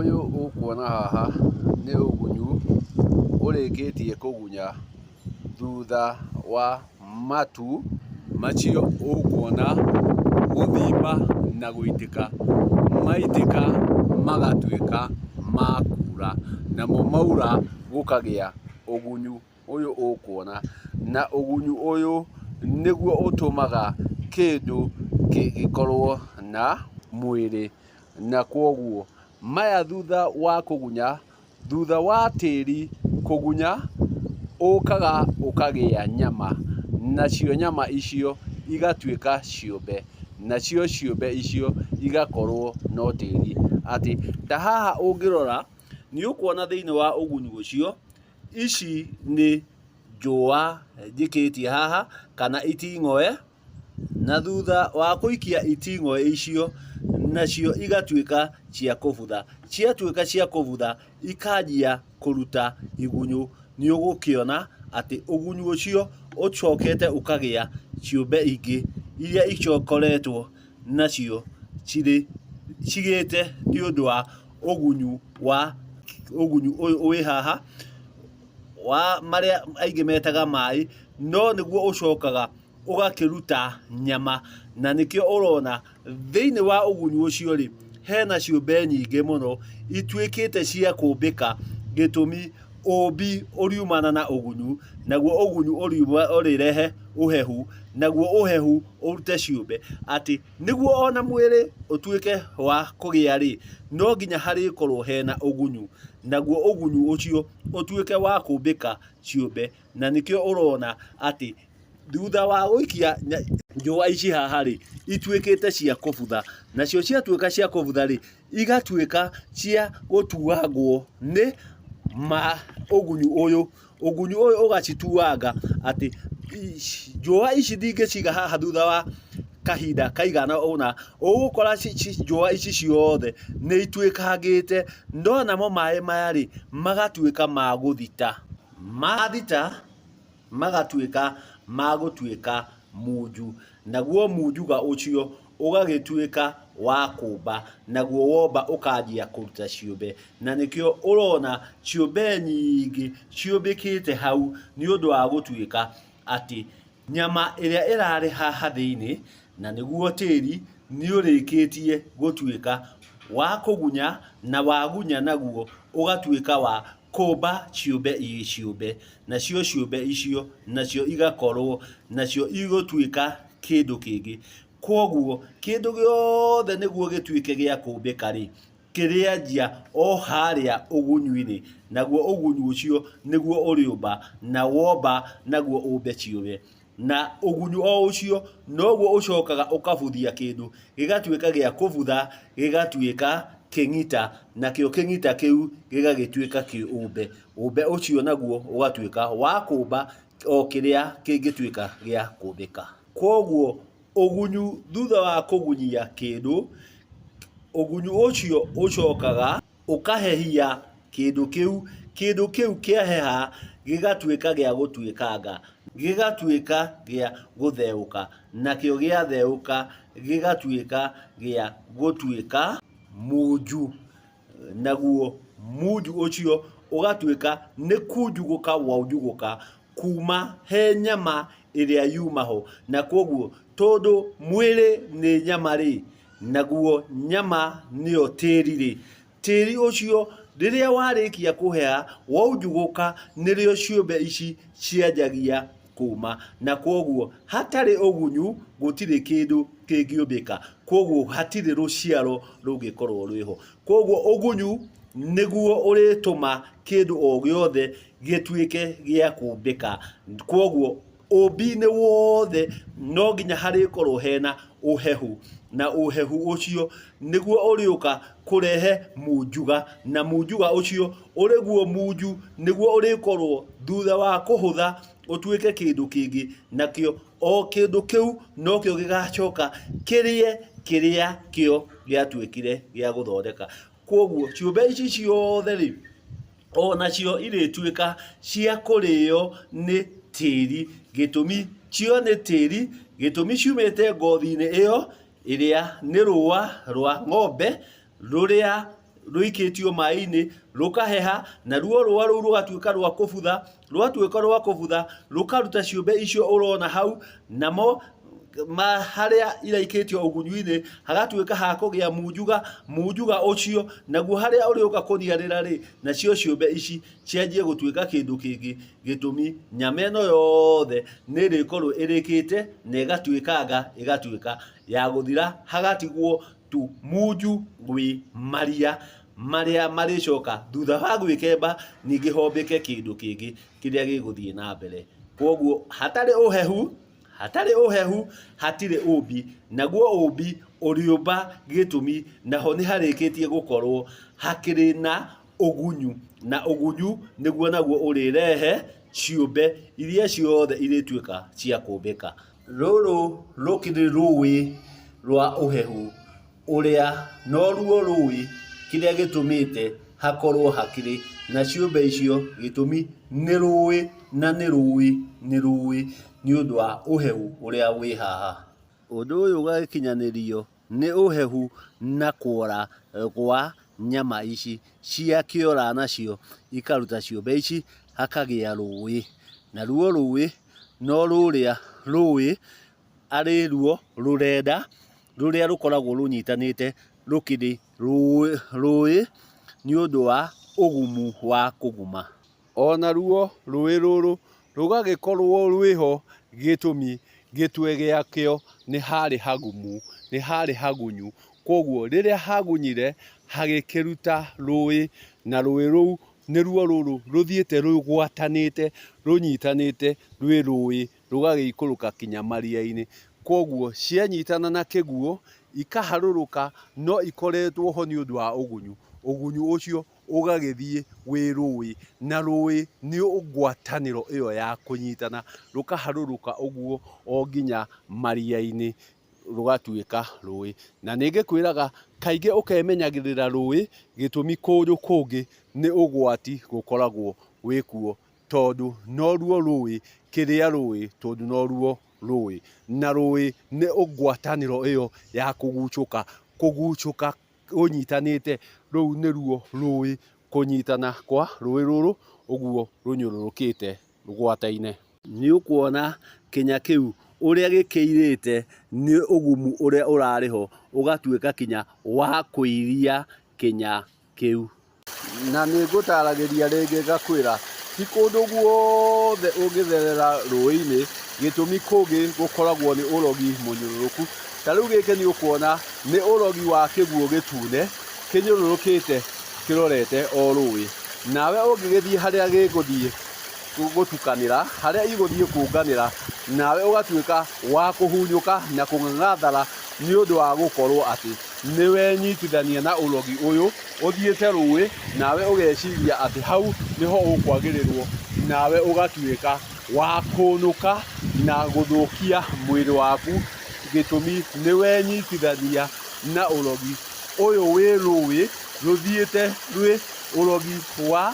Ũyũ ũkuona haha nĩ ũgunyu ũrĩkĩtie kũgunya thutha wa matu macio ũkuona gũthimba na gũitĩka. Maitĩka magatuĩka ma kura, namo maura gũkagĩa ũgunyu ũyũ ũkuona. Na ũgunyu ũyũ nĩguo ũtũmaga kĩndũ gĩkorwo na mwĩrĩ. Na kwoguo maya thutha wa kũgunya, thutha wa tĩri kũgunya, ũkaga ũkagĩa nyama, nacio nyama icio igatuĩka ciũmbe, nacio ciũmbe icio igakorwo no tĩri. Atĩ ta haha ũngĩrora, nĩ ũkuona thĩinĩ wa ũgunyu ũcio, ici nĩ njũa njikĩtie haha, kana iting'oe. Na thutha wa kũikia iting'oe icio, nacio igatuĩka cia kũbutha. Ciatuĩka cia kũbutha, ikanjia kũruta igunyũ. Nĩ ũgũkĩona atĩ ũgunyũ ũcio ũcokete ũkagĩa ciũmbe ingĩ iria ikoretwo nacio cirĩ cigĩte nĩ ũndũ wa ũgunyu wa ũgunyu ũyũ wĩ haha, wa marĩa aingĩ metaga maĩ, no nĩguo ũcokaga ũgakĩruta nyama, na nĩkĩo ũrona thĩinĩ wa ũgunyu ũcio rĩ, hena ciũmbe nyingĩ mũno ituĩkĩte cia kũmbĩka, gĩtũmi ũmbi ũriumana na ũgunyu, naguo ũgunyu ũrĩrehe ũhehu, naguo ũhehu ũrute ciũmbe, atĩ nĩguo ona mwĩrĩ ũtuĩke wa kũgĩa rĩ, no nginya harĩkorwo hena ũgunyu, naguo ũgunyu ũcio ũtuĩke wa kũmbĩka ciũmbe, na nĩkĩo ũrona atĩ Thutha wa gũikia njũa ici haha rĩ, ituĩkĩte cia kũbutha, nacio ciatuĩka cia kũbutha rĩ, igatuĩka cia gũtuangwo nĩ ũgunyũ ũyũ. Ũgunyũ ũyũ ũgacituanga atĩ njũa ici ndingĩciga haha thutha wa kahinda kaigana ũna, ũgũkora njũa ici ciothe nĩ ituĩkangĩte, no namo maĩ maya rĩ, magatuĩka ma gũthita. Mathita magatuĩka ma gũtuĩka munju, naguo munjuga ũcio ũgagĩtuĩka wa kũũmba, naguo womba ũkanjia kũruta ciũmbe. Na nĩkĩo ũrona ciũmbe nyingĩ ciũmbĩkĩte hau nĩ ũndũ wa gũtuĩka atĩ nyama ĩrĩa ĩrarĩ haha thĩinĩ, na nĩguo tĩri, nĩ ũrĩkĩtie gũtuĩka wa kũgunya, na wagunya naguo ũgatuĩka wa kũũmba ciũmbe ciũmbe. Nacio ciũmbe icio nacio igakorũo nacio igũtuĩka kĩndũ kĩngĩ. Kwoguo kĩndũ gĩothe nĩguo gĩtuĩke gĩa kũũmbĩka-rĩ, kĩrĩanjia o harĩa ũgunyu-inĩ, naguo ũgunyu ũcio nĩguo ũrĩũmba, na womba naguo ũmbe ciũmbe. Na ũgunyu o ũcio noguo ũcokaga ũkabuthia kĩndũ, gĩgatuĩka gĩa kũbutha, gĩgatuĩka kĩng'ita, nakĩo kĩng'ita kĩu gĩgagĩtuĩka kĩũmbe. Ũmbe ũcio naguo ũgatuĩka wa kũũmba o kĩrĩa kĩngĩtuĩka gĩa kũũmbĩka. Kwoguo ũgunyu thutha wa kũgunyia kĩndũ, ũgunyu ũcio ũcokaga. Ũkahehia kĩndũ kĩu, kĩndũ kĩu kĩaheha gĩgatuĩka gĩa gũtuĩkanga, gĩgatuĩka gĩa gũtheũka, nakĩo gĩatheũka gĩgatuĩka gĩa gũtuĩka munju, naguo munju ũcio ũgatuĩka nĩ kunjugũka waunjugũka kuma he nyama ĩrĩa yuma ho, na kwoguo tondũ mwĩrĩ nĩ nyama-rĩ, naguo nyama nĩyo tĩri-rĩ, tĩri ũcio rĩrĩa warĩkia kũheha waunjugũka nĩrĩo ciũmbe ici cianjagia kũma, na kwoguo hatarĩ ũgunyu gũtirĩ kĩndũ kĩngĩũmbĩka, kwoguo hatirĩ rũciaro rũngĩkorwo rwĩho. Kwoguo ũgunyu nĩguo ũrĩtũma kĩndũ o gĩothe gĩtuĩke gĩa kũmbĩka, kwoguo ũmbi-inĩ wothe no nginya harĩkorwo hena ũhehu, na ũhehu ũcio nĩguo ũrĩũka kũrehe munjuga, na munjuga ũcio ũrĩguo munju nĩguo ũrĩkorwo thutha wa kũhũtha ũtuĩke kĩndũ kĩngĩ, nakĩo o kĩndũ kĩu nokĩo gĩgacoka kĩrĩe kĩrĩa kĩo gĩatuĩkire gĩa gũthondeka. Kwoguo ciũmbe ici ciothe rĩ, o nacio irĩtuĩka cia kũrĩo nĩ tĩri, gĩtũmi cio nĩ tĩri, gĩtũmi ciumĩte ngothi-inĩ ĩyo ĩrĩa nĩ rũa rwa ng'ombe rũrĩa rũikĩtio maĩ-inĩ rũkaheha, naruo rũa rũu rũgatuĩka rwa kũbutha, rwatuĩka rwa kũbutha rũkaruta ciũmbe icio ũrona hau, namo ma harĩa iraikĩtio ũgunyu-inĩ hagatuĩka ha kũgĩa munjuga, munjuga ũcio naguo harĩa ũrĩũka kũniarĩra rĩ, nacio ciũmbe ici cianjie gũtuĩka kĩndũ kĩngĩ, gĩtũmi nyama ĩno yothe nĩ ĩrĩkorwo ĩrĩkĩte na ĩgatuĩkanga ĩgatuĩka ya gũthira, hagatigwo tu munju wĩ maria marĩa marĩcoka thutha wa gwĩkemba ningĩ hombĩke kĩndũ kĩngĩ kĩrĩa gĩgũthiĩ na mbere. Kwoguo hatarĩ ũhehu, hatarĩ ũhehu hatirĩ ũmbi, naguo ũmbi ũrĩũmba gĩtũmi naho nĩ harĩkĩtie gũkorwo hakĩrĩ na ũgunyu, na ũgunyu nĩguo naguo ũrĩrehe ciũmbe iria ciothe irĩtuĩka cia kũmbĩka. Rũrũ rũkĩrĩ rũĩ rwa ũhehu ũrĩa noruo rũĩ kĩrĩa gĩtũmĩte hakorwo hakĩrĩ na ciũmbe icio gĩtũmi nĩ rũĩ na nĩ rũĩ nĩ rũĩ nĩ ũndũ wa ũhehu ũrĩa wĩ haha. Ũndũ ũyũ ũgagĩkinyanĩrio nĩ ũhehu na kuora gwa nyama ici cia kĩora nacio ikaruta ciũmbe ici hakagĩa rũĩ. Naruo rũĩ no rũrĩa rũĩ arĩ ruo rũrenda rũrĩa rũkoragwo rũnyitanĩte rũkĩrĩ rũĩ nĩ ũndũ wa ũgumu wa kũguma. O naruo rũĩ rũrũ rũgagĩkorwo rwĩho gĩtũmi gĩtwe gĩakĩo nĩ harĩ hagumu, nĩ harĩ hagunyu, kwoguo rĩrĩa hagunyire hagĩkĩruta rũĩ, na rũĩ rũu nĩruo rũrũ rũthiĩte rũgwatanĩte, rũnyitanĩte rwĩ rũĩ rũgagĩikũrũka kinya maria-inĩ. Kwoguo cianyitana na kĩguũ, ikaharũrũka no ikoretwo ho nĩ ũndũ wa ũgunyu. Ũgunyu ũcio ũgagĩthiĩ wĩ rũĩ, na rũĩ nĩ ngwatanĩro ĩyo ya kũnyitana, rũkaharũrũka ũguo o nginya maria-inĩ rũgatuĩka rũĩ. Na nĩ ngĩkwĩraga kaingĩ ũkemenyagĩrĩra rũĩ, gĩtũmi kũndũ kũngĩ nĩ ũgwati gũkoragwo wĩkuo, tondũ noruo rũĩ kĩrĩa rũĩ, tondũ noruo rũĩ. Na rũĩ nĩ ngwatanĩro ĩyo ya kũgucũka, kũgucũka rũnyitanĩte, rũu nĩruo rũĩ, kũnyitana kwa rũĩ rũrũ ũguo rũnyũrũrũkĩte rũgwataine. Nĩ ũkuona kĩnya kĩu ũrĩa gĩkĩirĩte nĩ ũgumu ũrĩa ũrarĩ ho, ũgatuĩka kinya wa kũiria kĩnya kĩu. Na nĩ ngũtaragĩria rĩngĩ ngakwĩra, ti kũndũ guothe ũngĩtherera rũĩ-inĩ, gĩtũmi kũngĩ gũkoragwo nĩ ũrogi mũnyũrũrũku. Ta rĩu gĩkĩ nĩ ũkuona nĩ ũrogi wa kĩguũ gĩtune kĩnyũrũrũkĩte kĩrorete o rũĩ. Nawe ũngĩgĩthiĩ harĩa gĩgũthiĩ gũtukanĩra, harĩa igũthiĩ kũnganĩra, nawe ũgatuĩka wa kũhunyũka na kũng'ang'athara nĩ ũndũ wa gũkorwo atĩ nĩ wenyitithania na ũrogi ũyũ ũthiĩte rũĩ, nawe ũgeciria atĩ hau nĩho ũkwagĩrĩrwo, nawe ũgatuĩka wa kũnũka na gũthũkia mwĩrĩ waku, gĩtũmi nĩ wenyitithania na ũrogi ũyũ wĩ rũĩ rũthiĩte rwĩ ũrogi wa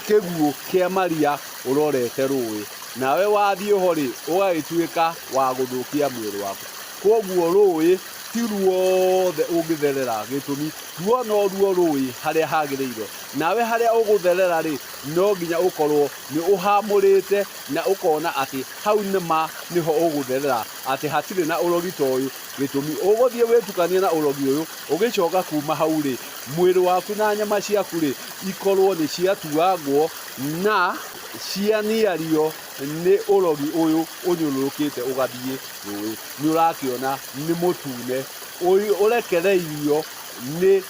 kĩguũ kĩa maria ũrorete rũĩ, nawe wathiĩ ho rĩ, ũgagĩtuĩka wa gũthũkia mwĩrĩ waku. Kwoguo rũĩ ti ruothe ũngĩtherera, gĩtũmi ruo no ruo rũĩ harĩa hagĩrĩire. Nawe harĩa ũgũtherera rĩ, no nginya ũkorwo nĩ ũhamũrĩte na ũkona atĩ hau nĩ ma nĩho ũgũtherera, atĩ hatirĩ na ũrogi ta ũyũ. Gĩtũmi ũgũthiĩ wĩtukanie na ũrogi ũyũ, ũgĩcoka kuma hau rĩ, mwĩrĩ waku na nyama ciaku rĩ, ikorwo nĩ ciatuangwo na cianiario nĩ ũrogi ũyũ ũnyũrũrũkĩte ũgathiĩ rũĩ. Nĩ ũrakĩona nĩ mũtune ũrekereirio nĩ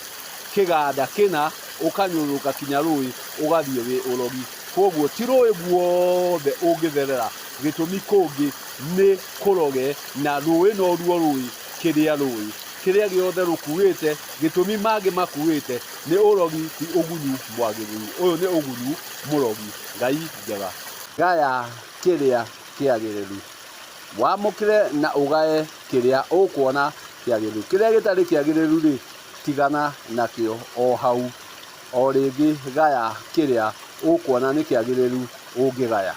kĩganda kĩna ũkanyũrũrũka kinya rũĩ ũgathiĩ wĩ ũrogi. Kwoguo ti rũĩ guothe ũngĩtherera, gĩtũmi kũngĩ nĩ kũroge na rũĩ noruo rũĩ kĩrĩa rũĩ. Kĩrĩa gĩothe rũkuĩte, gĩtũmi mangĩ makuĩte nĩ ũrogi ti ũgunyu mwagĩrĩru. Ũyũ nĩ ũgunyu mũrogi. Ngai njega. Gaya kĩrĩa kĩagĩrĩru. Wamũkĩre na ũgaye kĩrĩa ũkuona kĩagĩrĩru. Kĩrĩa gĩtarĩ kĩagĩrĩru-rĩ, tigana nakĩo o hau. O rĩngĩ gaya kĩrĩa ũkuona nĩ kĩagĩrĩru ũngĩgaya.